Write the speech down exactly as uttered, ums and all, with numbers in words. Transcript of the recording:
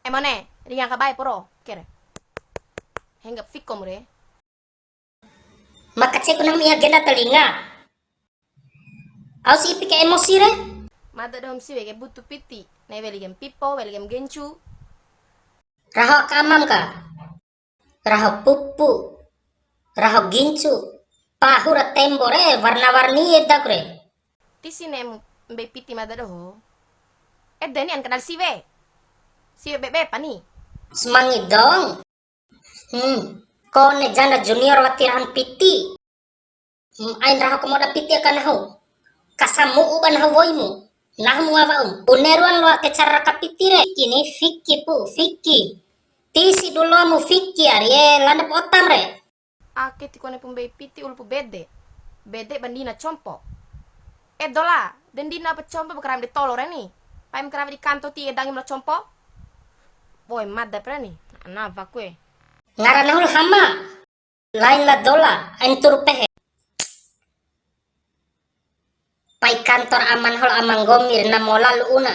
E mone, ringa kabae poro, kere. Hengga fiko mu re. Maka ceku nang mia gena telinga. Au si ipi ke emosi re. Mada dohom siwe ke butu piti. Nai weli gem pipo, weli gem gencu. Raho kamam ka. Raho pupu. Raho gincu. Pahu ra tembo re, warna-warni edaku re. Tisi ne'emu mbei piti mada doho. Ede ni an kenal siwe. Siwe bebe pani. Semangi dong. Hmm. Kone janda junior wati rahan piti. Hmm, ain raho kamoda piti aka nahu. Kasamu'u ba nahu woimu. Nahu mu awa um. Une ruan loa ke cara raka piti re. Kini fiki pu, fiki. Tisi dulu mu fiki ari e, landa potam re. Ake ti kone pu mbei piti ulu pu bede. Bede ba ndina compo. E dola, de ndina ba compo ba karawi di tolo re ni. Paim karawi di kanto ti edangi mala compo. Boe mada pre ni. Ana vakue. Ngara nahu la Hama. Lain la Dola, ain turu pehe. Pai kantor aman hol amang gomir na mola lu una.